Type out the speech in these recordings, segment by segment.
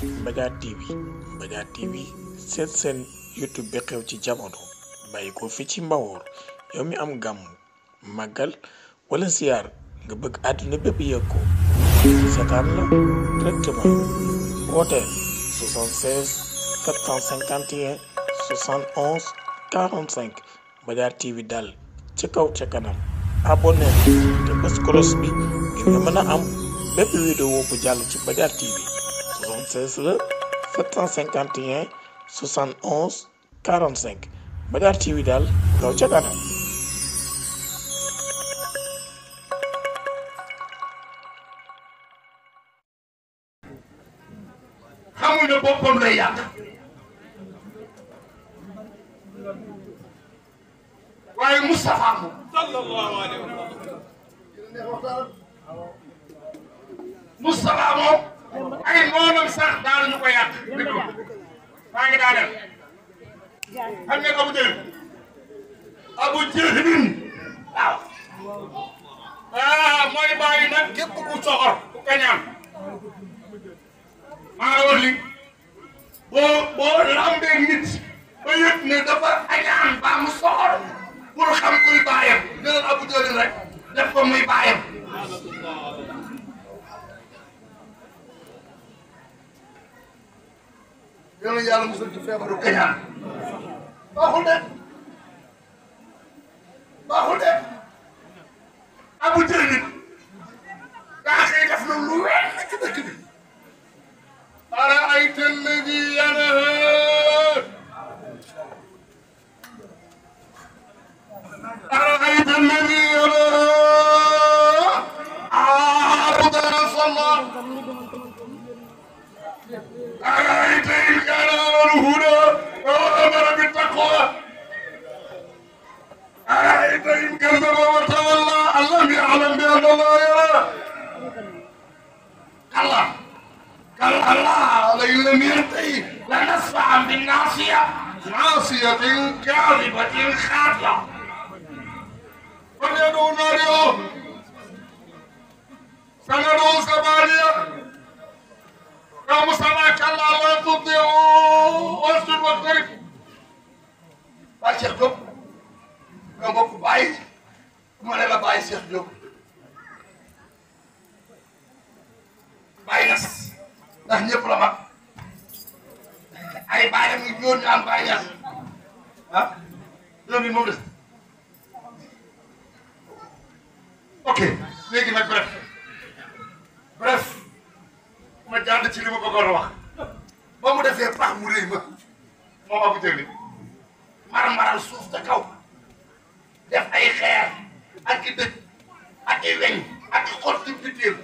Mbadiar TV Mbadiar TV seen YouTube bi xew ci jamono bàyyi ko fi ci Mbawoor yow mi am gàmm màggal wala ziar nga bëgg àdduna bépp yëg ko seetaan la directement wooteel 76 751 71 45 Mbadiar TV daal ci kaw ca kanam abonné te bës cloche bi ngir nga mën a am bépp vidéo bu jàll ci Mbadiar TV 76 la 751 71 45 Mbadiar TV daal kaw ca kanam. xamul ne boppam lay yàq waaye Moustapha moom sallallahu alayhi wa sallam Moustapha moom ay noonam sax daal ñu ko yàq dëgg la maa ngi daaneel xam nga Abu Jahlin waaw mooy bàyyi nag képp ku soxor ku kañaan maa ngi wax li boo lambee nit ba yëg ne dafa añaan ba mu soxor pour xam kuy bàyyam jëlal Abu Jahlin rek def ko muy bàyyam yal na yàlla musal ci feebaru kañaan baaxul de Abu Jahlin daa xëy def na lu weex ci dëkk bi أرأيت الذي ينهى أرأيت الذي ينهى عبدا صلى أرأيت إن كان على الهدى وأمر بالتقوى أرأيت إن كذب وتولى أن لم يعلم بأن الله يرى الله كلا لئن لم ينتهي لنسفعا بالناصية ناصية كاذبة خاطئة فليدعو ناريو سندعو زبانية يا مصطفى كلا لا تطيعوا واسجد واقترب باي شيخ جوب nga bokk bàyyi ma ne la bàyyi Cheikh Diop bàyyi nas ndax ñëpp la mag ay bàyyam yu ñoon ñu am bàyyi ñaar ah loolu bi moom des ok léegi nag bref ma jàdd ci li ma bëggoon a wax ba mu defee pax mu rëy ma moom Abu Jahlin maral suuf ca kaw def ay xeer ak i dëj ak i weñ ak i xot ci bitir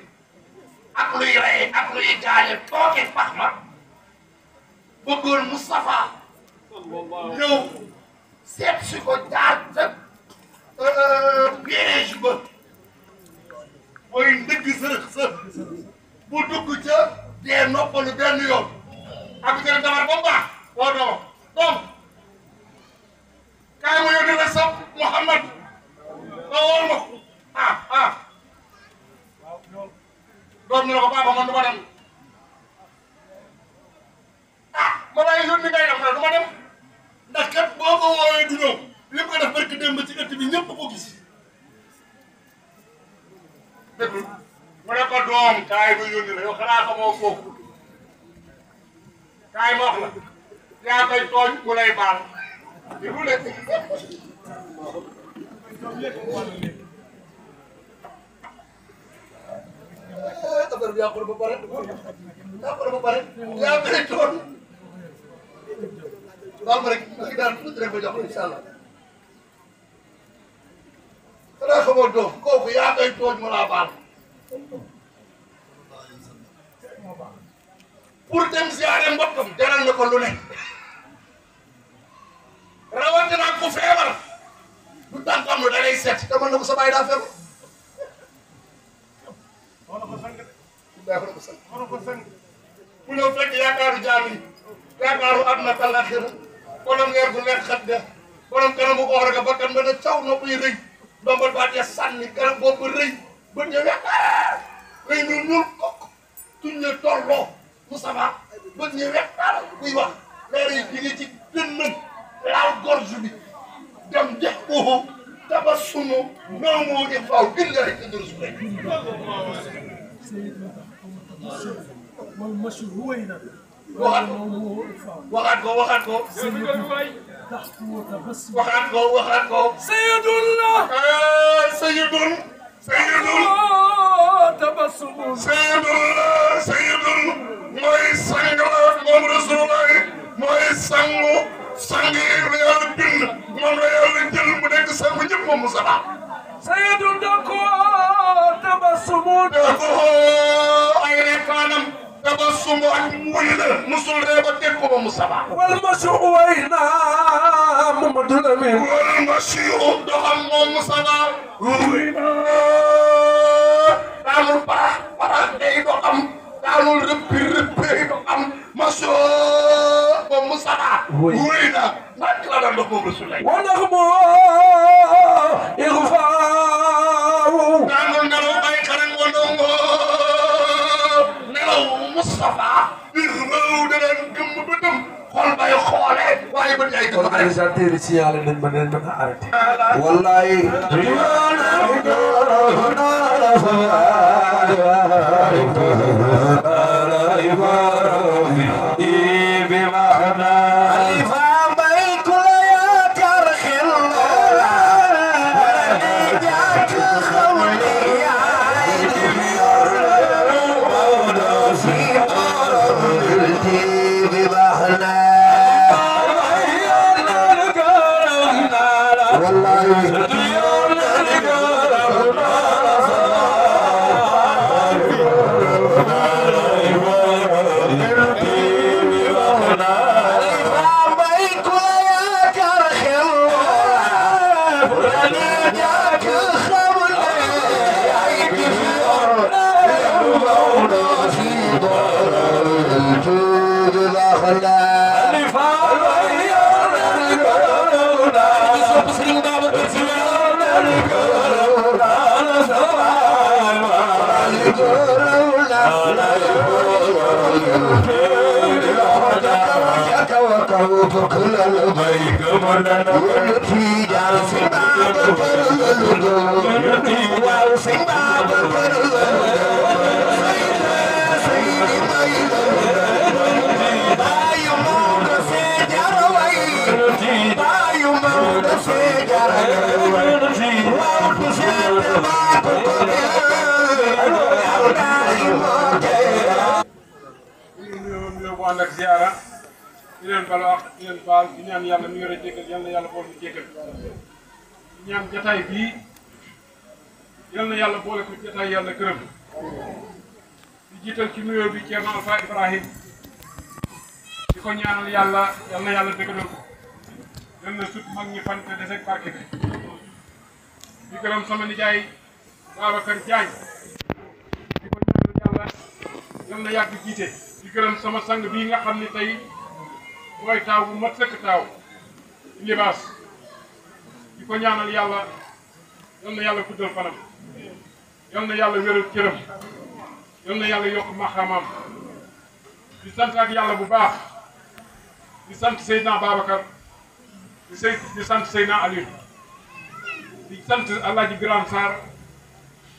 ak luy rey ak luy gaañe tooke pax ma bëggoon Moustapha ñëw seet si ko jaar sa piège ba mooy ndëgg sërëx sa bu dugg ca dee noppalu benn yoon ak jërë damar ba baax woo doom kaay ma yónni la sa Mouhamad nga wool ma doom ñu ne ko papa man du ma dem ma bàyyi yónni ngay dem du ma dem ndax kat boo ko woowee du ñëw li ko def barki démb ci ëtt bi ñëpp ko gis dégg mu ne ko doom kaay ma yónni la yow xanaa xamoo foofu kaay ma wax la yaa koy tooñ mu lay baal di lu nekk affaire bi yàqu na ba pare yaa koy tooñ baal ma rek ngi daan tuuti rek ba jox incha allah xanaa xamoo doom kooku yaa koy tooñ mu laa baal pour dem ziare mbokkam jaral na ko lu ne rawatina ku feebar du tànkam lu da lay seet te mën na ko sa bàyyi daa feebar mu ñëw fekk yaakaaru jaam yi yaakaaru àdduna ak àllaaxira borom leer gu leer xat ga borom kanam bu ko war a bakkan ba ne caw nopp yi rëy ndombal baat ya sànni kanam boobu rëy bët ya weex rëy ñu ñuul kokk tuñ ne tolloo Moustapha bët ñi wex taal buy wax leer yi jóge ci dënnam laal gorge bi dem jeex boobu tabassumu noomu di faaw billahi te dul su rek waxaat ko waxaat ko waxaat ko Sayyidullah sayyidun tabassum sayyidun mooy sang la moom Rasulullah mooy sangu sang yi la yàlla bind moom la yàlla jël mu nekk sangu ñëpp moom Moustapha sayyidun dako tabassum dako ay reetaanam tabassumu ak muy la musul ree ba teg ko ba Moustapha wal mashuwayna Mamadou Lamine wal mashiu doxam moom Moustapha daanul parax day doxam daanul rëppi doxam masho ba Moustapha wuy na nak la daan dox boobu Rasulullah wa naxmu irfaaw daanul nelaw ay xaran wa ndongo nelaw Moustapha irfaaw danaan gëmm bëtam xol bay xoole waaye ba ay gëmm organisateur yi signalé nañ ma ne mën a arrêté wallahi كل البيك مدنا في جالس باب وفي باب سيدي بايو مود سجر وي بايو مود سجر ak ziara di leen bal wax di leen baal di ñaan yàlla mi yore jéggal yal na yàlla boole ñu jéggal di ñaan jataay bii yal na yàlla boole ko jataay yàlla gërëm di jiital ci nuyoo bi Thierno Alpha Ibrahim di ko ñaanal yàlla yal na yàlla dëggalal ko yal na sut mag ñi fan te deseg barke bi di gërëm sama nijaay Babacar Diagne di ko ñaanal yàlla yal na yàgg jiite di gërëm sama sang bii nga xam ne tey mooy taaw bu mat sëkk taaw di libaas di ko ñaanal yàlla yal na yàlla guddal fanam yal na yàlla wéral cëram yal na yàlla yokk maxamam di sant ak yàlla bu baax di sant Seydina Babacar di sant Seydina Aliou di sant Alaaji Birane Sarr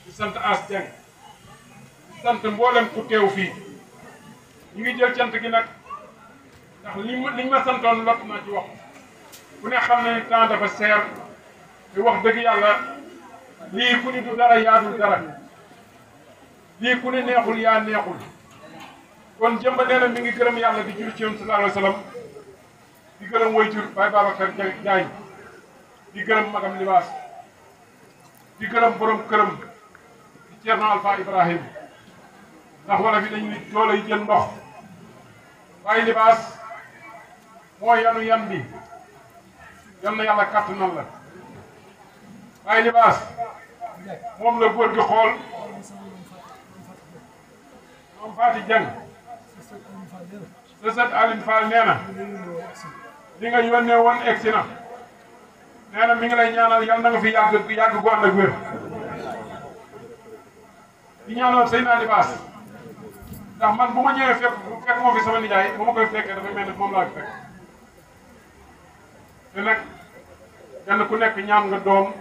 di sant As Dieng di sant mboolem ku teew fii ñu ngi jël cant gi nag ndax liñ ma santoon lot naa ci wax ku ne xam ne temps dafa seer te wax dëgg yàlla lii ku ni du dara yaadul dara lii ku ne neexul yaa neexul kon jëmba nee na mi ngi gërëm yàlla di jur ci yoon sallallahu alayhi wa sallam di gërëm way jur Baye Babacar Diagne di gërëm magam libaas di gërëm borom këram di Thierno Alpha Ibrahim ndax wala fi dañu ni tool yi jël ndox Baye libaas moo yanu yan bi yal na yàlla kàttanal la Baye libaas moom la góor gi xool moom Fati Dieng sa sët Aline Fall nee na li nga yónnee woon egsi na nee na mi ngi lay ñaanal yal na nga fi yàgg gu ànd ak wér di ñaanal Seydina Libaas ndax man bu ma ñëwee fekk moo fi sama nijaay bu ma koy fekkee dafay mel ni moom laa fi fekk te nag kenn ku nekk ñaan nga doom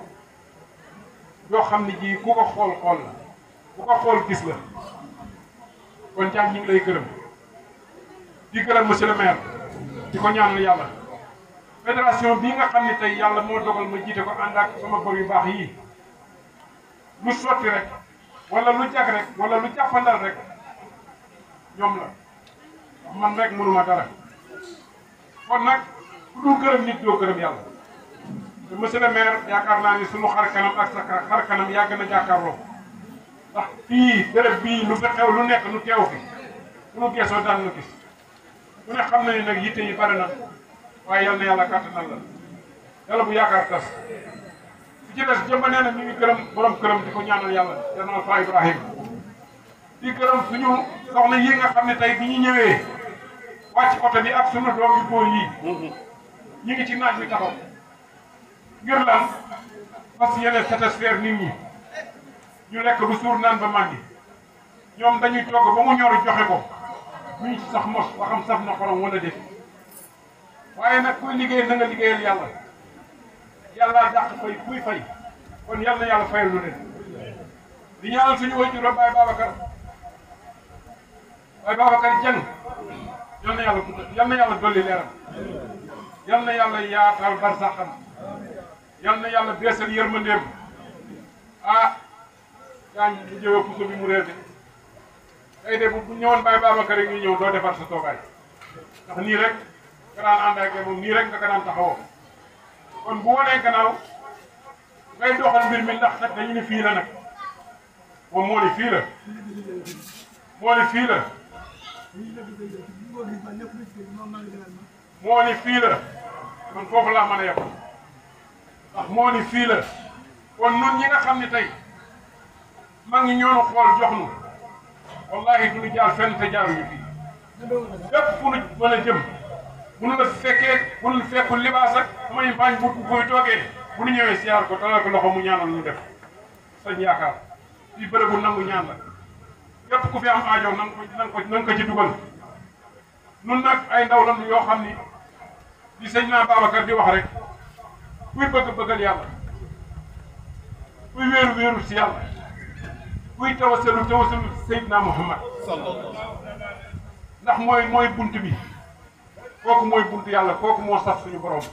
yoo xam ne ji ku ko xool xool la ku ko xool gis la kon Thiam ñu ngi lay gërëm di gërëm monsieur le maire di ko ñaanal yàlla fédération bii nga xam ne tey yàlla moo dogal ma jiite ko ànd ak sama bor yu baax yii lu sotti rek wala lu jag rek wala lu jàppandal rek ñoom la man rek mënuma dara kon nag ku dul gërëm nit doo gërëm yàlla te monsieur le maire yaakaar naa ni sunu xar kanam ak sa xar kanam yàgg na jàkkaarloo ndax fii béréb bii lu fi xew lu nekk nu teew fi sunu geesoo daan nu gis ku ne xam na ni nag yitte yi bari na waaye yal na yàlla kàttanal la yàlla bu yaakaar tas fi ci des jëmba nee na ñu ngi gërëm borom këram di ko ñaanal yàlla Thierno Alpha Ibrahima di gërëm suñu soxna yi nga xam ne tey bi ñu ñëwee wàcc oto bi ak suñu doom yu góor yi ñu ngi ci naaj bi taxaw ngir lan parce que yéen satisfaire nit ñi ñu lekk lu suur naan ba màndi ñoom dañuy togg ba mu ñor joxe ko ñu ci sax mos ba xam saf na xorom wala déet waaye nag kuy liggéey na nga liggéeyal yàlla yàlla dàq fay kuy fay kon yal na yàlla fayal lu leen di ñaanal suñu waajur Baye Babacar Dieng yal na yàlla dolli leeram yal na yàlla yaatal barsaxam yal na yàlla beesal yërmandeem yaa ngi jëwee puso bi mu réer de tey de bu ñëwoon Baye Babacar rek ñu ñëw doo defar sa toogaay ndax nii rek nga daan ànd ak moom nii rek nga ko daan taxawoo kon bu wanee gannaaw ngay doxal mbir mi ndax nag dañu ni fii la nag moom moo ni fii la moo ni fii la moo ni fii la man foofu laa mën a yem ndax moo ni fii la kon nun ñi nga xam ne tey maa ngi ñoonu xool jox nu wallahi du ñu jaar fenn te jaaruñu fii lépp fu nu mën a jëm bu nu la fekkee bu nu fekkul libaas ak may bañ bu koy toogee bu nu ñëwee siyaar ko talal ko loxo mu ñaanal ñu def sañ yaakaar fii bërëbu nangu ñaan la képp ku fi am aajo na nga ko ci dugal nun nag ay ndaw lan yoo xam ni di sëñ naa Babacar di wax rek kuy bëggal yàlla kuy wéeru si yàlla kuy tawasalu Seydina Muhammad ndax mooy bunt bi kooku mooy bunt yàlla kooku moo saf suñu borom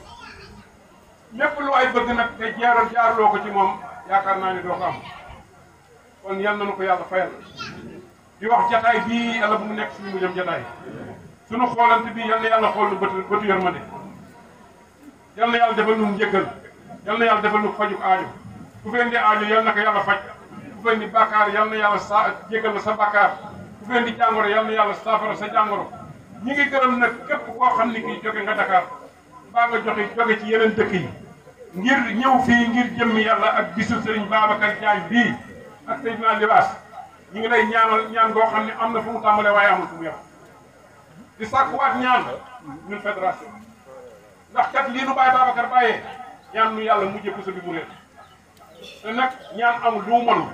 lépp lu ay bëgg nag te jaarloo ko ci moom yaakaar naa ni doo ko am kon yal nañu ko yàlla fayal di wax jataay bii yàlla bu mu nekk suñu mujjam jataay suñu xoolante bii yal na yàlla xool nu bëtu yërmande yal na yàlla defal nu njëggal yal na yàlla defal nu faju aajo ku fi indi aajo yal na ko yàlla faj ku fi indi bàkkaar yal na yàlla jéggal la sa bàkkaar ku fi indi jàngoro yal na yàlla saafara sa jàngoro ñi ngi gërëm nag képp koo xam ne kii jóge nga Dakar mbaa nga jóge ci yeneen dëkk yi ngir ñëw fii ngir jëmmi yàlla ak bisu Serigne Babacar Diagne bii ak Seydina Libaas ñu ngi lay ñaanal ñaan goo xam ne am na fu mu tàmbalee waaye amul fu mu yem di sàkkuwaat ñaan ñun fédération ndax kat lii nu Baye Babacar bàyyee ñaan nu yàlla mujjee puso bi mu réer te nag ñaan amul lu mu mënul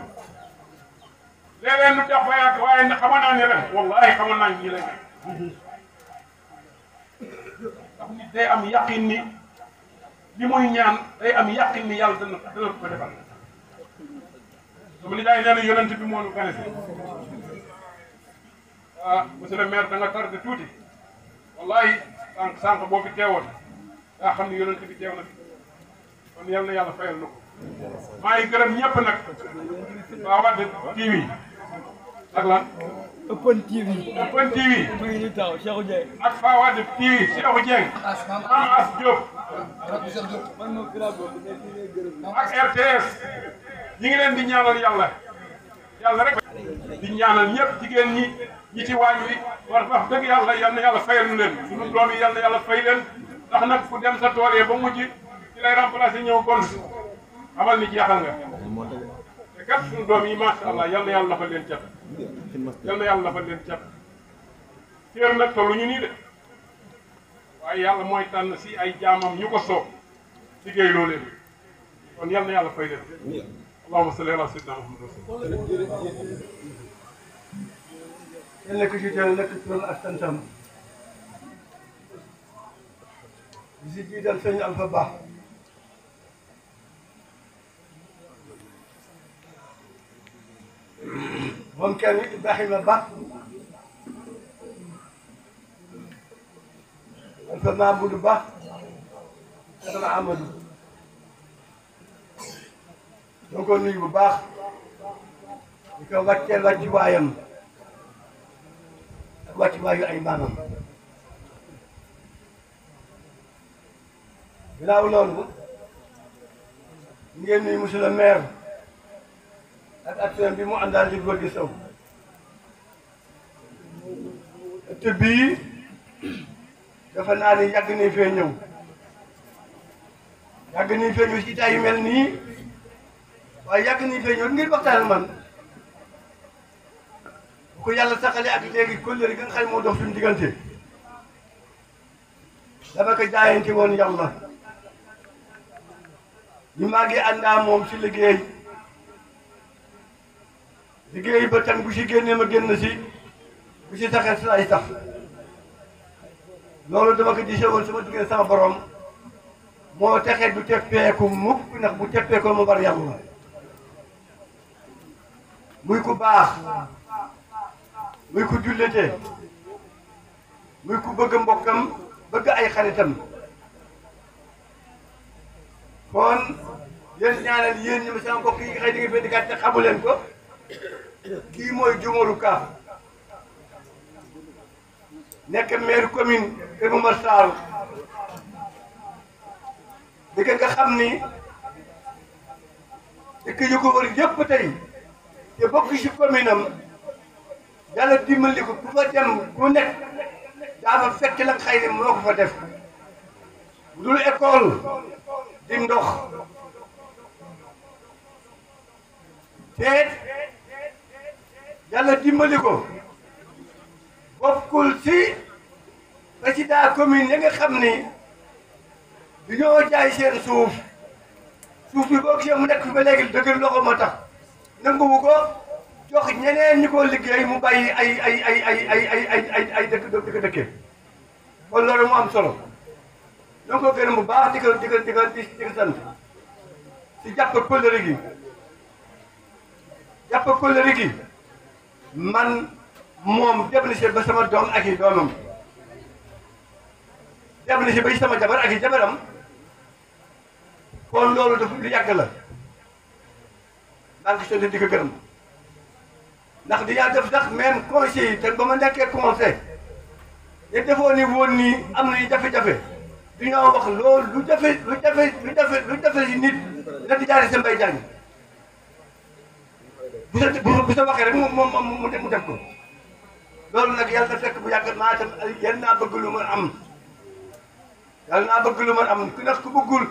léeg-léeg nu def waaye xamoon naa ne ren wallahi xamoon naa ñii lay ndax nit day am yaqin ni li muy ñaan day am yaqin ni yàlla dana ko defal sama nijaay nee na yonent bi moo ñu gane si monsieur le maire da nga tardé tuuti wallahi sànq boo fi teewoon yaa xam ne yonent bi teew na fi kon yal na yàlla fayal na ko maa ngi gërëm ñëpp nag waa Wade TV ak lan Open TV. Open TV. mu ngi nii taw Cheikhou Dieng. ak Fawade TV Cheikhou Dieng. Mame As Diop. man moo gërëm gërëm. ak RTS. ñi ngi leen di ñaanal yàlla rek. di ñaanal ñëpp jigéen ñi ci waañ wi wax dëgg yàlla yal na yàlla fayal nu leen sunu doom yi yal na yàlla fay leen ndax nag ku dem sa tool yi ba mujj ci lay remplacer ñëw gon xamal ni jeexal nga te kat sunu doom yi macha allah yal na yàlla defal leen cat yal na yàlla defal leen cat téer nag tolluñu nii de waaye yàlla mooy tànn si ay jaamam ñu ko soob liggéey loo leen kon yal na yàlla fay leen allahumma salli ala sayyidina Muhammad yal na ko jiital nekk turam ak santam di si jiital sëñ Alpha Ba moom kenn Ibrahima Ba Alpha Mamadou Ba ak Amadou donc ko nuyu bu baax di ko wàcceel wàccuwaayam ak wàccuwaayu ay maamam ginnaaw loolu ngeen nuyu monsieur le maire ak action bi mu àndal di góor gi Sow te bii dafa naa ni yàgg nañ fee ñëw yàgg nañ fee ñëw si tay yu mel nii waaye yàgg nañ fee ñëw ngir waxtaan man bu ko yàlla saxalee ak léegi kóllëre gi nga xam ne moo dox suñu diggante dama ko jaayante woon yàlla ñu maa ngi àndaa moom si liggéey ba tam bu si génnee ma génn si bu si saxee si lay sax loolu dama ko gisee woon sama diggante sama borom moo taxee du teppeeku mukk ndax bu teppeekoo ma war yàlla muy ku baax muy ku jullite muy ku bëgg mbokkam bëgg ay xaritam kon yéen ñaanal yéen ñi ma sama mbokk yi nga xëy di nga fay di gàtte xamu leen ko kii mooy Jumalu Ka nekk maire commune Kër Momar Sarr dëkk nga xam ni dëkk yu ko wër yëpp tey te bokk ci commune am yàlla dimbali ko ku fa dem ku nekk daa fa fekk la xëy ni moo ko fa def bu dul école di ndox te yàlla dimbali ko bokkul ci président commune yi nga xam ni dañoo jaay seen suuf bi boo gisee mu nekk fi ba léegi dëgg loxo moo tax nanguwu ko jox ñeneen ñi ko liggéey mu bàyyi ay dëkk kon loolu mu am solo ñoo ko gërëm bu baax di ko sant si jàpp kóllëre gi man moom dem na si ba sama doom ak i doomam dem na si ba sama jabar ak i jabaram kon loolu dafa lu yàgg la maa ngi sant di ko gërëm ndax dinaa def sax même conseil te ba ma nekkee conseil te defoo ni woon nii am nañu jafe-jafe du ñoo wax loolu lu jafe si nit la di jaare sa mbay jàng bu sa waxee rek mu def ko loolu nag yàlla na fekk bu yàgg maa tam yal naa bëgg lu ma am yàlla naa bëgg lu ma am ku nekk ku bëggul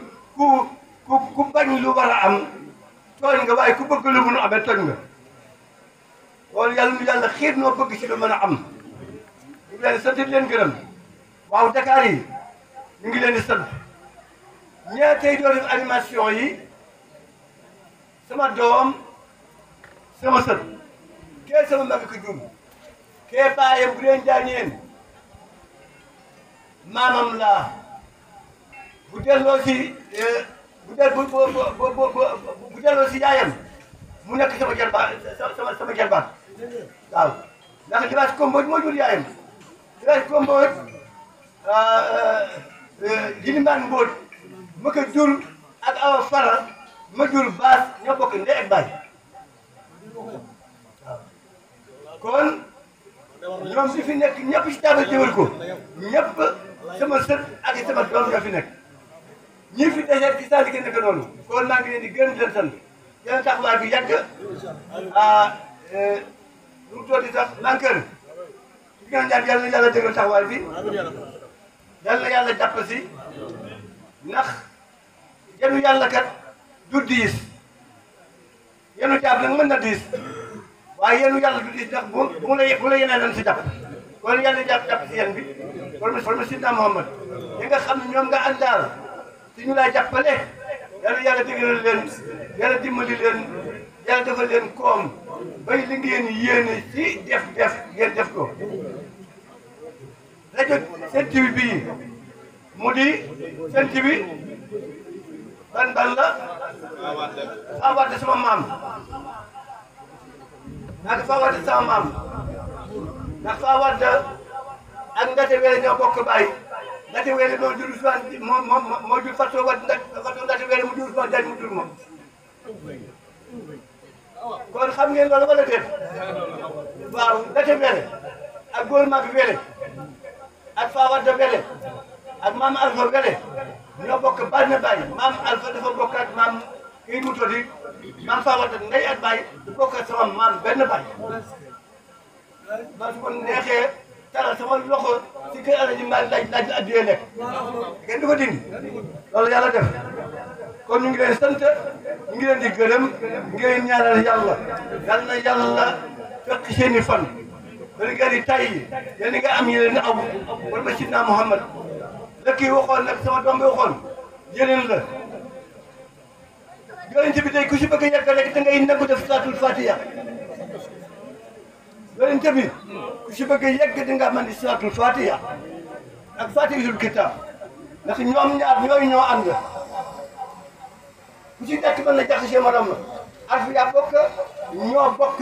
ku bañ lu war a am tooñ nga waaye ku bëgg lu mënu amee tooñ nga loolu yàlla xiir noo bëgg ci lu mën a am ñu ngi leen di sant di leen gërëm waaw Dakar yi ñu ngi leen di sant ñee tey doo def animation yi sama doom sama sët kee sama mag ko jur kee baayam bu leen jaañeen maamam laa bu delloo si bu delloo si yaayam mu nekk sama jarbaat sama jarbaat waaw ndax Libaas Kombooj moo jur yaayam Libaas Kombooj Jilimaan Mbóoj ma ko jur ak Awa Fara ma jur Baas ñoo bokk ndey ak baay kon ñoom si fi nekk ñëpp si taabal jëwal ko ñëpp sama sët ak sama doom ñoo fi nekk ñii fi desee ci saa liggéey nekk noonu kon maa ngi leen di gërëm di leen sant yéen taxawaay bi yàgg lu mu toll sax manqueur di gën a ñaan yàlla na yàlla dëggal taxawaay bi yàlla na yàlla jàpp si ndax yenu yàlla kat du diis yenu jaab nag mën na diis waaye yenu yàlla du diis ndax bu la yeneen dañ si jàpp kon yàlla jàpp si yéen bi forme Sidna Muhammad yi nga xam ne ñoom nga àndaal si ñu lay jàppale yàlla dëgëral leen yàlla dimbali leen yàlla defal leen koom bay li ngeen yéene ci def ngeen def ko rajo Sen TV bii mu di Sen TV ban la Fawade sama maam ak Fawade sama maam ndax Fawade ak Ndate Wele ñoo bokk bàyyi Ndate Wele moo jur Ousmane moo jur Fatou Wade Fatou Ndate Wele mu jur Ousmane Diagne mu jur moom kon xam ngeen loolu wala déet waaw Ndate Wele ak góor mag Wele ak Fawade Wele ak maam Alpha Wele ñoo bokk benn baay maam Alpha dafa bokk ak maam kii mu tuddi maam Fawade ndey ak baay du bokk ak sama maam benn baay man su ko neexee taral sama loxo ci kër Alaaji Maalik laaj addiyee lekk kenn du ko dindi loolu yàlla def kon ñu ngi leen sant ñu ngi leen di gërëm ñu ngi leen ñaanal yàlla yal na yàlla fekk seeni fan bari ngeen di tay yi yéen nga am yéen aw wala ba sidna Muhammad la kii waxoon nag sama doom bi waxoon yeneen la yonent bi tey ku si bëgg a yegg rek da ngay nangu def salaatul fatiha yonent bi ku si bëgg a yegg di nga mën di salaatul fatiha ak fatihatul kitab ndax ñoom ñaar ñooy ñoo ànd ku si nekk mën na jaxase morom la arf yaa bokk ñoo bokk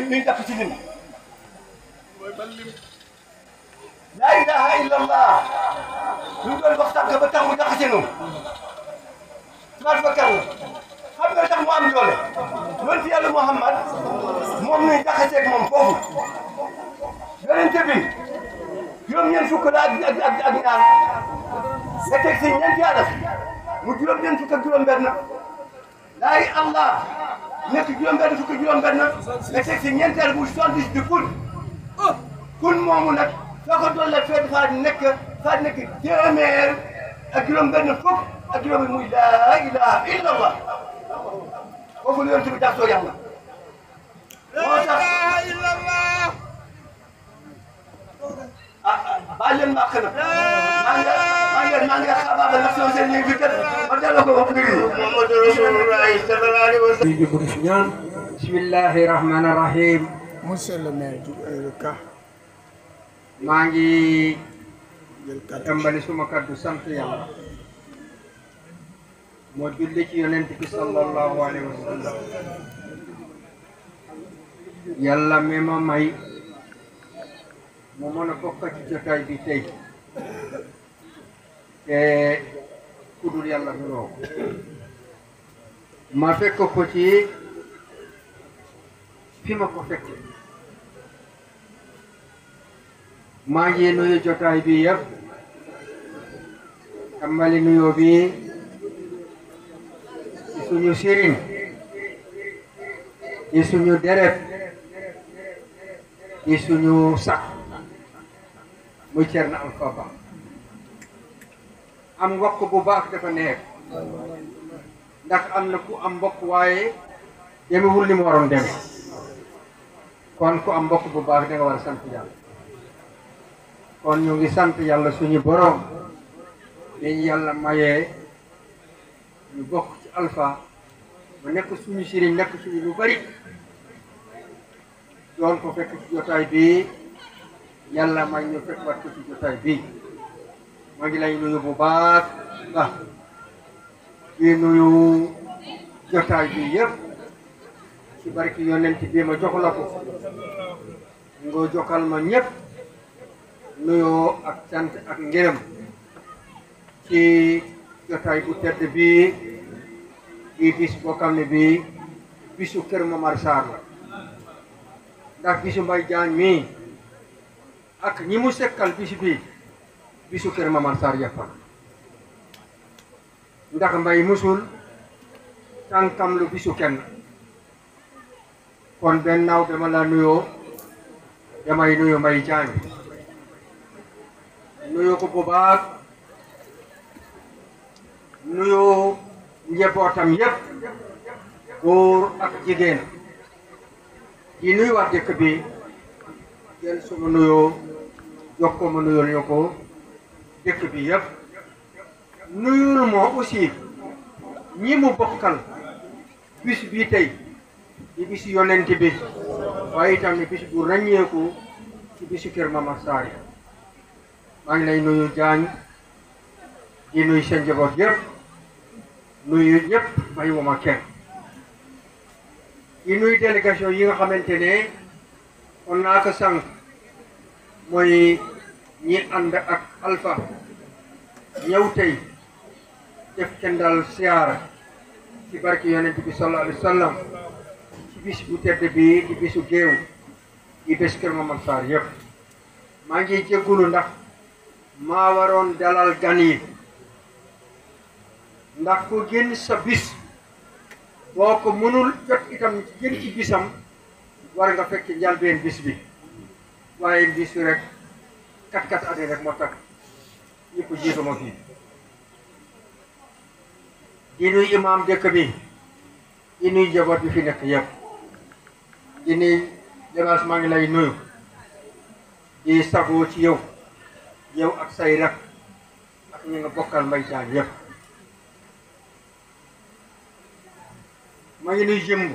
li jàpp ci lim laa ilaha illallah ñu doon wax tànk ba tax mu jaxase nu tubaab bakar la xam nga tax mu am doole yonent yàlla Muhammad moom nuy jaxaseeg moom foofu yonent bi juróom-ñeent fukk la ak ñaar nga teg si ñeenti adas mu juróom-ñeent fukk ak juróom-benn laay Allah nekk juróom-benn fukk ak juróom-benn nga teg si ñeenti adas mu 70 di kun moomu nag soo ko doole fee faa nekk téeméer ak juróom-benn fukk ak juróom muy laa ilaha illallah foofu la yonent bi jaxasoo yàlla moo tax baal leen màq na maa ngi xabaabal ndax sama seen ñi fi kat ma delloo ko wax mbir yi Muhammadu Rasulullahi sallallahu alayhi wa sallam bismillahi rahmani rahim. Monsieur le maire du Ka. maa ngi tàmbali suma kaddu sant yàlla moo julli ci yonent bi sallallahu alayhi wa sallam yàlla mi ma may mu mën a bokk ci jotaay bi tey te kudul yàlla dunoo ma fekk ko ci fi ma ko fekk maa ngi nuyu jotaay bi yëpp tàmbali nuyoo bi ci suñu sëriñ ci suñu deret ci suñu sax muy Cerno Alpha Ba am mbokk bu baax dafa neex ndax am na ku am mbokk waaye demewul ni mu waroon deme kon ku am mbokk bu baax da nga war a sant yàlla kon ñu ngi sant yàlla suñu borom dañu yàlla mayee ñu bokk ci Alpha ba nekk suñu sëriñ nekk suñu lu bari doon ko fekk ci jotaay bi yàlla may ñu fekk wat ko ci jotaay bi maa ngi lay nuyu bu baax baax di nuyu jotaay bi yëpp ci barki yonent bi ma jox la ko nga jokkal ma ñëpp nuyoo ak sant ak ngërëm ci jotaay bu tedd bi di bis boo xam ne bi bisu Kër Momar Sarr la ndax bisu Mbaye Diagne mii ak ñi mu sekkal bisu bi bisu Kër Momar Sarr yàppa ndax Mbaye musul tànkam lu bisu kenn kon benn naaw dama la nuyoo damay nuyu Mbaye Diagne nuyoo ko bu baax nuyoo njabootam yépp góor ak jigéen di nuyu wax dëkk bi jël suma nuyoo jox ko ma nuyul ñu ko dëkk bi yépp nuyul moo aussi ñi mu bokkal bis bii tey di bisu yonent bi waaye itam ne bis bu ràññeeku ci bisu kër Mama Sarr maa ngi lay nuyu Jaañ di nuyu seen njaboot yëpp nuyu ñëpp bàyyiwuma kenn di nuyu délégation yi nga xamante ne on naa ko sànq mooy ñi ànd ak Alpha ñëw tey def kendal siyaara ci barki yonent bi sallallahu alayhi wa sallam ci bis bu tedd bi di bisu géew di bés kër Mama Sarr yëpp maa ngi jéggulu ndax maa waroon dalal gan yi ndax ko génn sa bis boo ko mënul jot itam génn ci bisam war nga fekk njalbeen bis bi waaye bis rek kat ade rek moo tax ñëpp jiitu ma fii di nuy imam dëkk bi di nuy njaboot bi fi nekk yëpp di nuy Libaas maa ngi lay nuyu di sagoo ci yow ak say rak ak ñi nga bokkal Mbay Jaañ yëpp maa ngi nuy jëmb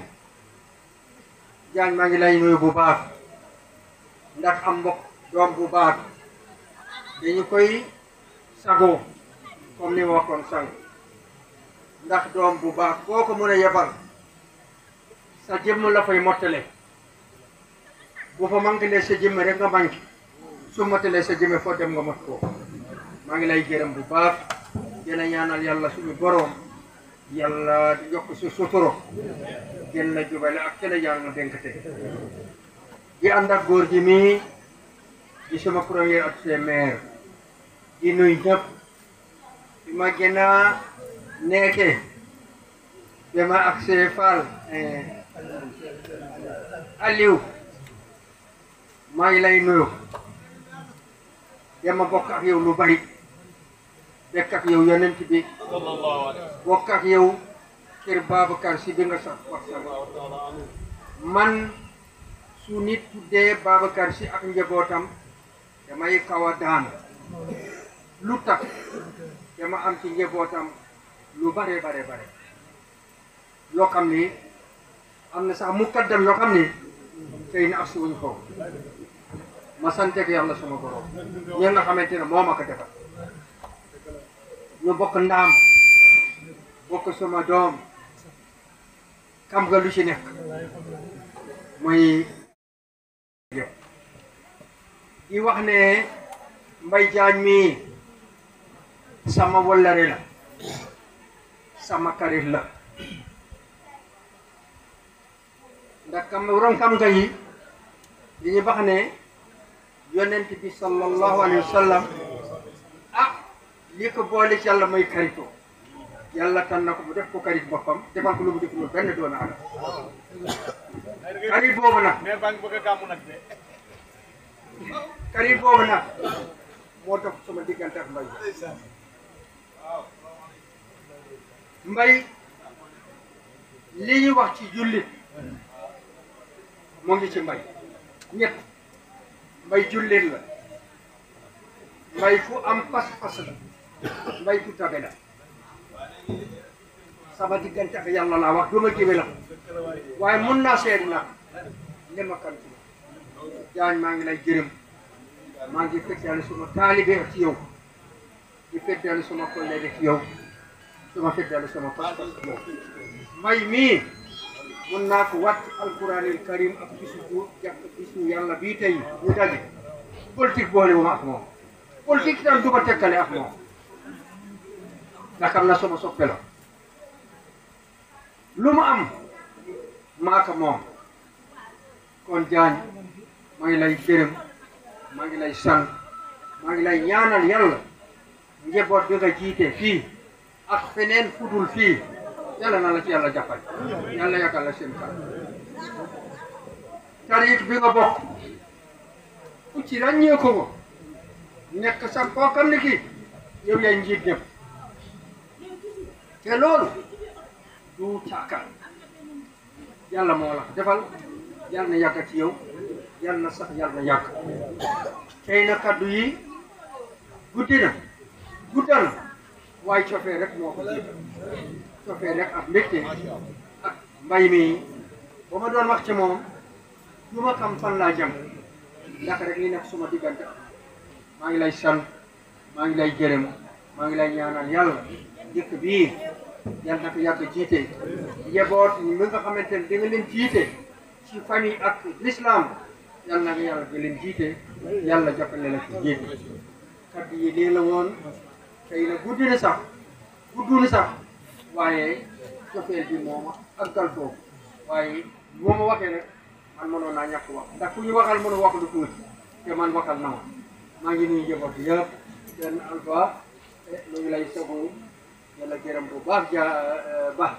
Jaañ maa ngi lay nuyu bu baax ndax am mbokk doom bu baax dañu koy sagoo comme ni ma waxoon sànq ndax doom bu baax boo ko mën a yebal sa jëmm la fay mottale bu fa manqué sa jëmm rek nga manqué su mottalee sa jëmm foo dem nga mot ko maa ngi lay gërëm bu baax gën a ñaanal yàlla suñu boroom yàlla di yokk su suturo gën la jubale ak kele yàlla na dénkate di ànd ak góor gi mii di sama premier adjoint maire di nuy ñëpp bi ma gën a nekkee ba ma accès Fall Aliou maa ngi lay nuyu dama bokk ak yow lu bari bekk ak yow yonent bi bokk ak yow kër Babacar si bi nga sax wax sax man su nit tuddee Babacar si ak njabootam damay kaw a daan lu tax dama am ci njabootam lu bare yoo xam ni am na sax mukaddam yoo xam ni tey na asuwuñ ko ma santeek yàlla suma borom ñi nga xamante ne moo ma ko defal ñu bokk ndaam bokk sama doom xam nga lu ci nekk muy di wax ne Mbay Jaañ mi sama wallare la sama karit la ndax kam ron kam nga yi li ñu wax ne yonent bi sallallahu alayhi wa sallam li ko boole ci yàlla mooy karito yàlla tan na ko mu def ko karit boppam defal ko lu mu deful benn doomu aadama karit boobu nag karit boobu nag moo tax sama diggante ak Mbay li ñu wax ci jullit moo ngi ci Mbay ñett Mbay jullit la Mbay fu am pas-pas la Mbay ku tabe la sama diggante ak yàlla laa wax duma jibe la waaye mun naa seet nag li ma kan ci Jaañ maa ngi lay gërëm maa ngi fekkaale suma taalibe ci yow di fekkaale suma collègue ci yow suma fekkaale suma pas-pas ci yow Mbay mii mun naa ko wàcc alquranil karim ak bisu bu jàpp bisu yàlla bii tey ñu daje politique boole wu ma ak moom politique itam du ma tekkale ak moom ndax xam na sama soppe la lu mu am maaka moom kon Jaañ maa ngi lay gërëm maa ngi lay sant maa ngi lay ñaanal yàlla njaboot bi nga jiite fii ak feneen fudul fii yàlla na la ci yàlla jàppale yàlla yàggal la seen kanam tariix bi nga bokk ku ci ràññee ko nekk sax koo xam ne kii yow yaay njiit ñëpp te loolu du caakaan yàlla moo la defal yàlla na yàgg ci yow yàlla na sax yàlla na yàgg tey na kaddu yi guddi na guddal na waaye cofee rek moo ko jiital cofee rek ak mbégte ak mbay mi ba ma doon wax ci moom du ma xam fan laa jëm ndax rek li nekk suma diggante maa ngi lay sant maa ngi lay gërëm maa ngi lay ñaanal yàlla dëkk bii yàlla na ko yàgg jiite njaboot mi nga xamante ne da nga leen jiite ci famille ak l'islam yàlla na nga yàlla di leen jiite yàlla jàppale la ci jiite kaddu yi lii la woon xëy na guddi na sax waaye cofeel bi mooma àggal foofu waaye boo ma waxee rek man mënoon naa ñàkk wax ndax ku ñu waxal mën a wax lu tuuti te man waxal na ma maa ngi nuyu njaboot bi yëpp benn alpha lu ngi lay sagu yàlla gërëm bu baax baax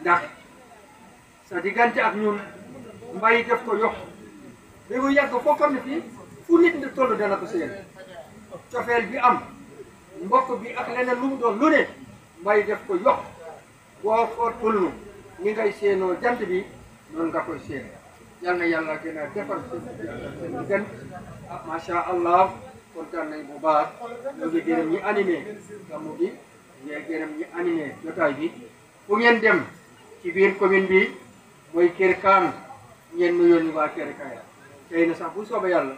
ndax sa diggante ak ñun mbay def ko yokk ba mu yàgg foo xam ne fii fu nit ñi toll dana ko seen cofeel bi am mbokk bi ak leneen lu mu doon lu ne mbay def ko yokk boo ko tullu ni ngay seenoo jant bi noonu nga koy seen yal na yàlla gën a defar seen diggante ah macha allah kontaan nañ bu baax ñu ngi gërëm ñi animé gàmmu gi ñu ngi gërëm ñi animé jotaay bi fu ngeen dem ci biir commune bi mooy Kër Kaan ngeen nuyoon ñu waa Kër Kaaya tey na sax bu soobee yàlla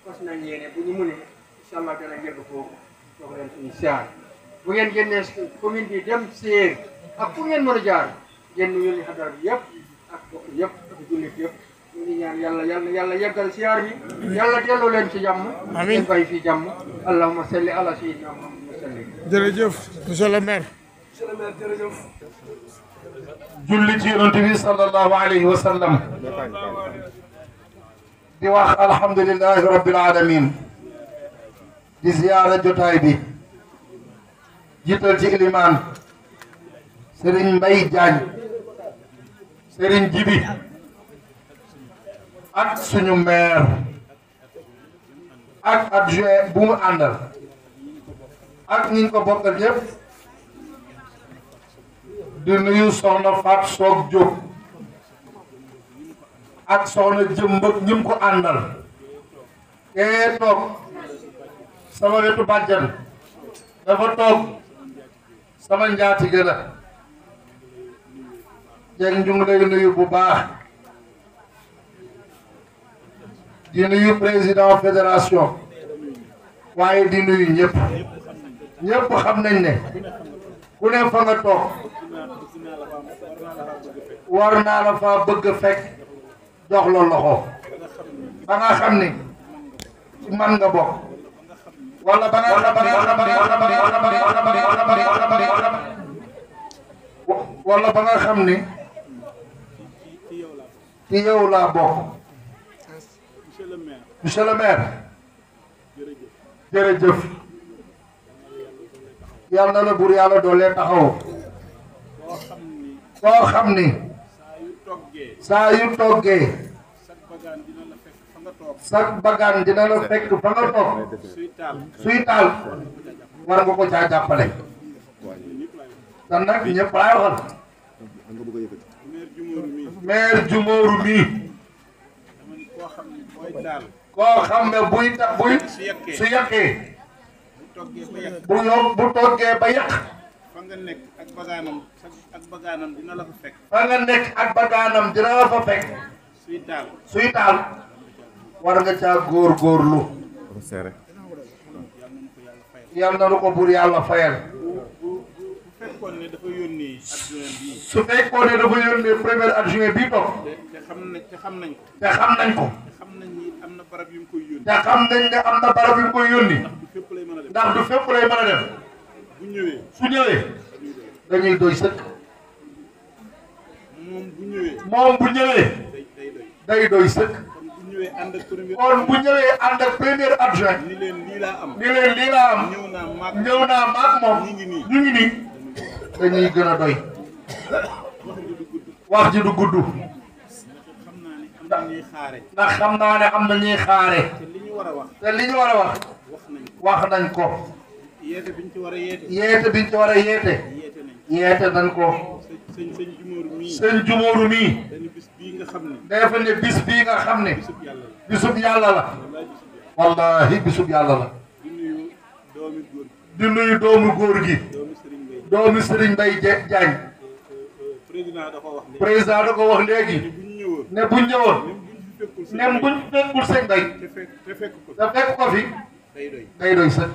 fas nañ yéene bu ñu mënee incha allah dana yegg foofu soog leen suñu siyaar bu ngeen génnee commune bi dem Séer ak fu ngeen mën a jaar ngeen nuyoon ñu xadar bi yëpp ak bokk yëpp ak jullit yëpp ñu ngi ñaan yàlla yeggal siyaar bi yàlla delloo leen ci jàmm ngeen bàyyi fi jàmm allahumma salli ala sayyidina muhammad wa sallim jërëjëf monsieur le maire. julli ci yonent bi sallallahu alayhi wa sallam di wax alhamdulillahi rabbil alamin di ziyaara jotaay bi jiital ci ilimaan Serigne Mbaye Diagne Serigne Jibi ak suñu maire ak adjoint bu mu àndal ak ñi ko bokkal ñëpp di nuyu soxna Faat Soog Jóob ak soxna Jëmbëg ñim ko àndal kee toog sama wetu bàjjan dafa toog sama njaatige la jeg ñu ngi lay nuyu bu baax di nuyu président fédération waaye di nuyu ñëpp xam nañ ne ku ne fa nga toog war naa la fa bëgg fekk jox la loxo ba nga xam ni ci man nga bokk wala ba nga xam ni ci yow laa bokk monsieur le maire jërëjëf yàlla na la buur yàlla doole taxaw koo xam ni saa yu toggee sag bagaan dina la fekk fa nga toog suy taal war nga ko caa jàppale te nag ñëpp laay waxal maire Jumóoru mii koo xam ne buy su yàqee bu toggee ba yàq fa nga nekk ak bagaanam dina la fa fekk. fa nga nekk ak bagaanam dina la fa fekk suy taal war nga caa góorgóorlu yal na lu ko buur yàlla fayal bu fekkoon ne dafa yónnee adjoint bii. su fekkoon ne dafa yónnee premier adjoint bii toog te xam nañ ko. te xam nañ ko xam nañ ni am na barab yu mu koy yónni. te xam nañ ne am na barab yu mu koy yónni ndax du fépp lay mën a def bu ñëwee su ñëwee dañuy doy sëkk moom bu ñëwee day doy sëkk kon bu ñëwee ànd ak premier adjoint ni leen lii laa am ñëw naa maak moom ñu ngi nii dañuy gën a doy wax ji du gudd ndax xam naa ne am na ñuy xaare te li ñu war a wax wax nañ ko yeete biñ ci war a yeete yeete nañ ko sëñ Jumóoru mii dafa ne bis bii nga xam ne bisub yàlla la wallahi bisub yàlla la di nuyu doomu góor gi doomu Serigne Mbaye Diagne président da ko wax léegi. président da ko wax léegi. ne buñ ñëwoon. nem buñ fekkul sëñ bay. te fekk ko fi. day doy sëñ.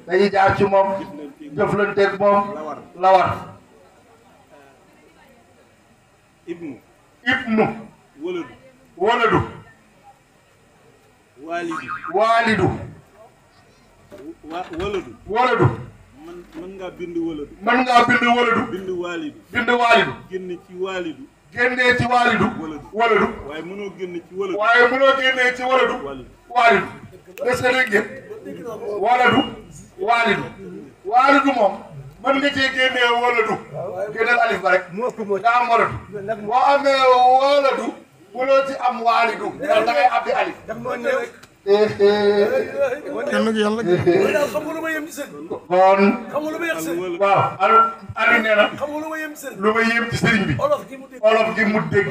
dañuy jaar ci moom. jëflanteeg moom. la war. ibnu. waladu. waalidu. waladu. mën ngaa bind waladu. bind waalidu. génne ci waalidu. waladu. waaye mënoo génne ci waladu. waalidu. est-ce que dégg ngeen. waalidu moom. mën nga cee génnee waladu. génneel alif ba rek. nga am waladu. boo amee waladu. mënoo ci am waalidu. da ngay abdi alif. kenn ku yàlla. kon. waaw Aliou nee na. lu ma yem ci sëriñ bi. olof gi mu dégg.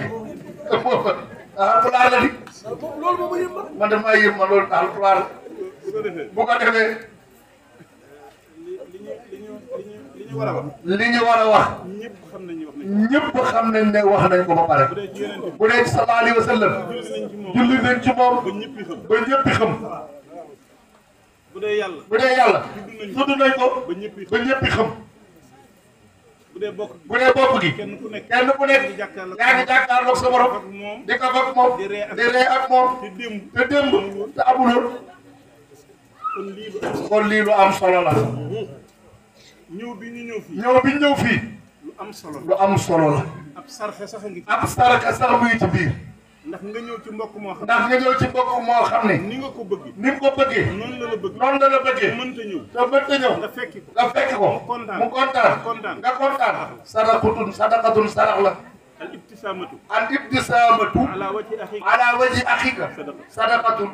alpulaar la di. man de maa yem ma loolu alpulaar. bu ko defee. li ñu war a wax. ñëpp xam nañ ne wax nañ ko ba pare. bu dee sallallahu alayhi wa sallam. julli nañ ci moom. ba ñëppi xam. bu dee yàlla. tudd nañ ko. ba ñëppi xam. bu dee bokk gi. kenn ku nekk. yaa ngi jàkkaarloog sa borom. di ko ak moom. di ree ak moom. te démb. te amuloon. kon lii lu am solo la. ñëw bi ñu ñëw fii. lu am solo la. ab sarxe sax a ngi. ab sarxe sax mu ngi ci biir. ndax nga ñëw ci mbokk moo xam ne. ni nga ko bëggee. noonu la la bëggee. mënta ñëw. nga fekki ko. mu kontaan. nga kontaan. sadaqatun sarax la. al ibtisaamatu. ala waji axika. sadaqatun.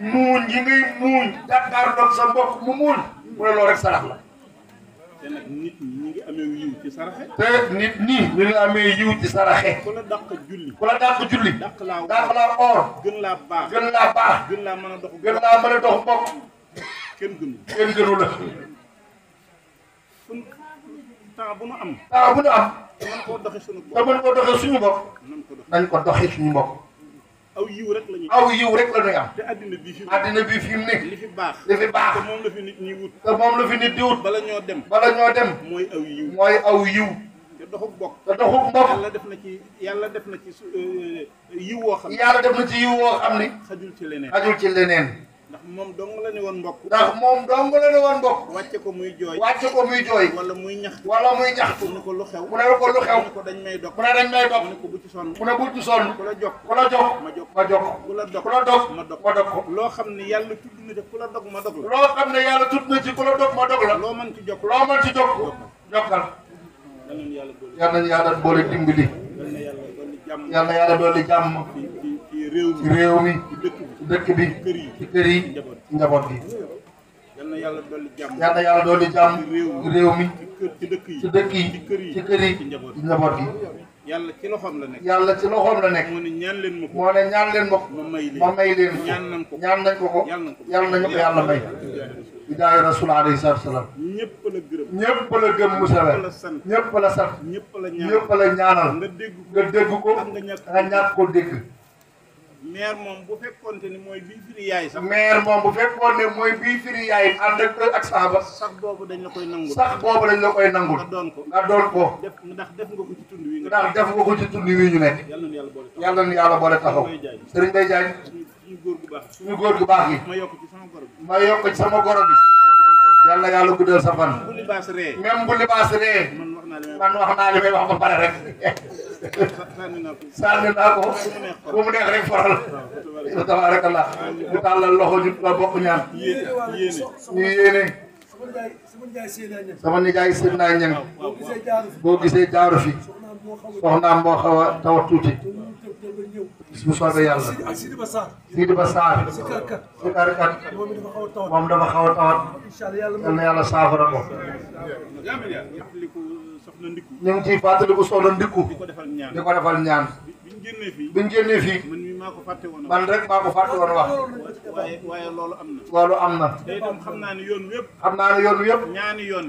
muuñ yi ngay muuñ. jàkkaarloog sa mbokk mu muuñ. mu ne loolu rek sarax la. te nag nit ñi ñu ngi amee yiw ci saraxe. ku la dàq julli. dàq laa or. gën laa baax. gën laa mën a dox mbokk. kenn gënu la. temps bu nu am. te mën koo doxee suñu bopp. nañ ko doxee suñu bopp. aw yiw rek la ñuy am. te addina bi fi mu ne. li fi baax. te moom la fi nit ñi wut. bala ñoo dem. mooy aw yiw. te doxuk mbokk. yàlla def na ci yiw woo xam ne. xajul ci leneen. ndax moom dong la ne woon mbokk. wàcce ko muy jooy. wala muy ñax. mu ne ko lu xew. mu ne ko dañ may dog. mu ne ko bu ci sonn. ku la jokk ma jokk. ku la dog ma dog ko. loo xam ne yàlla tudd na ci ku la dog ma dog la. loo mën ci jokk. jokkal. yal nañu yàlla boole dimbali. yal na yàlla dolli jàmm. ci réew mi. ci dëkk bi. ci kër yi. ci njaboot gi. yal na yàlla dolli jàmm. ci réew mi. ci dëkk yi. ci kër yi. ci njaboot gi. yàlla ci loxoom la nekk. moo ne ñaan leen ma ko. ma may leen. ñaan nañ ko. yàlla nañu ko yàlla may. bidaaya rasul alayhi salaatu salaam. ñëpp la gëm Moussa la. ñëpp la sant. ñëpp la ñaanal. nga dégg ko. nga ñàkk ko dégg. maire moom bu fekkoonte ni mooy bii firi yaay sax. ànd ak saaba. sax boobu dañ la koy nangul. nga doon ko. ndax def nga ko ci tund wi ñu nekk. yàlla na yàlla boole taxaw. Serigne Mbaye Diagne. suñu góor gu baax gi. ma yokk ci sama goro bi. yàlla yàlla guddal sa fan. même bu libaas ree. man wax naa li may wax ba pare rek. sànni naa ko. bu mu neex rek faral. tabarakallah. mu tàllal loxo ñu la bokk ñaan. ñu yéene. sama nijaay seen naa ñang. boo gisee jaaru fi. soxnaam moo xaw a taw tuuti. bu soobee yàlla. Sidi Ba Sarr. sikarkat. moom dafa xaw a tawat. yal na yàlla saafara ko. ñu ngi ciy fàttaliku soxna Ndikku. di ko defal ñaan. génnee fii buñ génnee fii man mii maa ko fàtte woon man rek maa ko fàtte woon wax waaye loolu am na loolu am na te itam xam naa ne yoon wi yëpp xam naa ne yoon wi yëpp ñaani yoon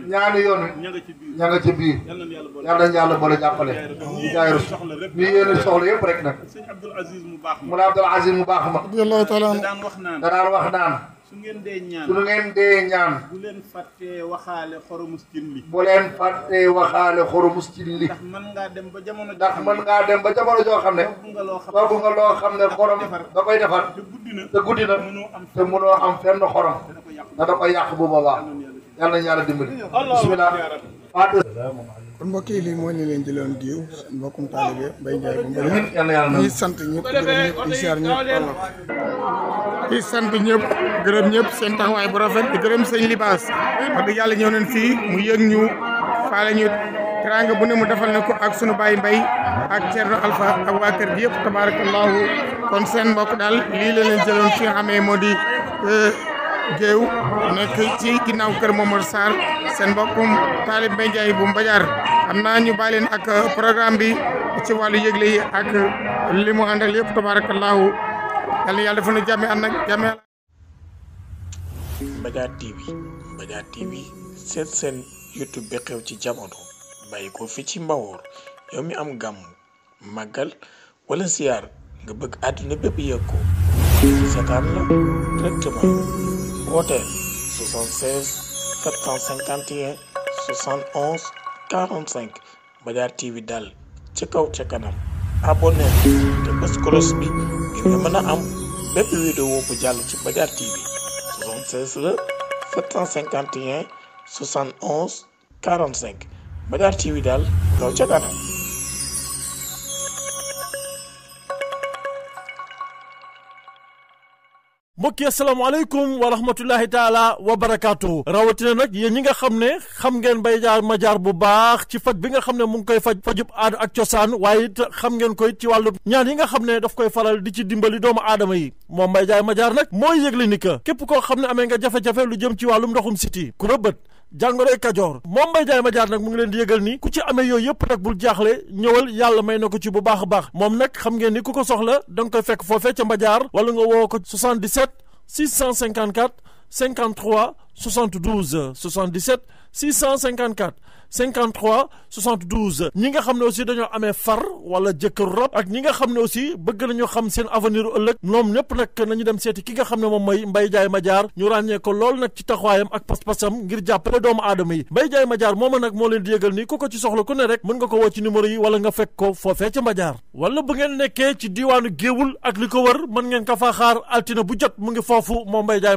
wi ña nga ci biir yal nañu yàlla boole jàppale jaayru ñu yéene soxla yëpp rek nag sëñ Abdoul Aziz mu baax mu la Abdoul Aziz mu baax ma radiyallahu taala da daan wax naan su ngeen dee ñaan bu leen fàttee waxaale xoromus cin li bu leen fàttee waxaale xoromus cin li ndax mën ngaa dem ba jamono joo xam ne togg nga loo xam ne xorom da koy defar te guddi na te mënoo am fenn xorom da koy yàq bu boobaa yal nañu yàlla dimbali bismillah kon mbokk yi lii mooy li leen jëloon diw seen mbokkum taalibe Mbaye Ndiaye bu Mbadiar ñuy sant ñëpp gërëm ñëpp di siyaar ñëpp di sant ñëpp gërëm ñëpp seen taxawaay bu rafet di gërëm sëñ Libaas wax dëgg yàlla ñëw nañ fii mu yëg ñu faale ñu teranga bu ne mu defal na ko ak sunu baay Mbay ak Thierno Alpha ak waa kër gi yëpp tabarakallahu kon seen mbokk daal lii la leen jëloon fi nga xamee moo di géew nekk ci ginnaaw kër Momar Sarr seen mbokkum taalib Mbaye Ndiaye bu Mbadiar xam naa ñu bàyyi leen ak programme bi ci wàllu yëgle yi ak li mu àndal yëpp tabarakallahu yàlla yàlla dafa nu jàmme ànd ak jàmme Mbadiar TV seet seen YouTube bi xew ci jamono bàyyi ko fi ci Mbawoor yow mi am gàmm màggal wala siyaar nga bëgg àdduna bépp yëg ko seetaan la directement wooteel 76 751 71 45 Mbadiar TV daal ci kaw ca kanam abonné te bës cloche bi ngir nga mën a am bépp vidéo bu jàll ci Mbadiar TV 76 la 751 71 45 Mbadiar TV daal kaw ca kanam. mbokk yi asalaamaaleykum wa rahmatullahi taala wa barakaatu rawatina nag yéen ñi nga xam ne xam ngeen Mbaye Ndiaye Madiar bu baax ci faj bi nga xam ne mu ngi koy fajub aada ak cosaan waaye it xam ngeen koy ci wàllu ñaan yi nga xam ne daf koy faral di ci dimbali doomu aadama yi moom Mbaye Ndiaye Madiar nag mooy yëgle ni que képp koo xam ne amee nga jafe-jafe lu jëm ci wàllum ndoxum siti ku rëbët jàngoroy kajoor moom Mbaye Ndiaye Madiar nag mu ngi leen di yëgal ni ku ci amee yooyu yëpp nag bul jaaxle ñëwal yàlla may na ko ci bu baax a baax moom nag xam ngeen ni ku ko soxla da nga koy fekk foofee ca Madiar wala nga woo ko 77 654 53 72 77 654 53 72 ñi nga xam ne aussi dañoo amee far wala jëkkër rob ak ñi nga xam ne aussi bëgg nañu xam seen avenir ëllëg ñoom ñëpp nag nañu dem seeti ki nga xam ne moom mooy Mbaye Ndiaye Madiar ñu ràññee ko lool nag ci taxawaayam ak pas-pasam ngir jàppale doomu aadama yi Mbaye Ndiaye Madiar mooma nag moo leen di yëgal ni ku ko ci soxla ku ne rek mën nga ko woo ci numéro yi wala nga fekk ko foofee ca Madiar wala bu ngeen nekkee ci diiwaanu Géewul ak li ko wër mën ngeen ko faa xaar altine bu jot mu ngi foofu moom Mbaye Ndiaye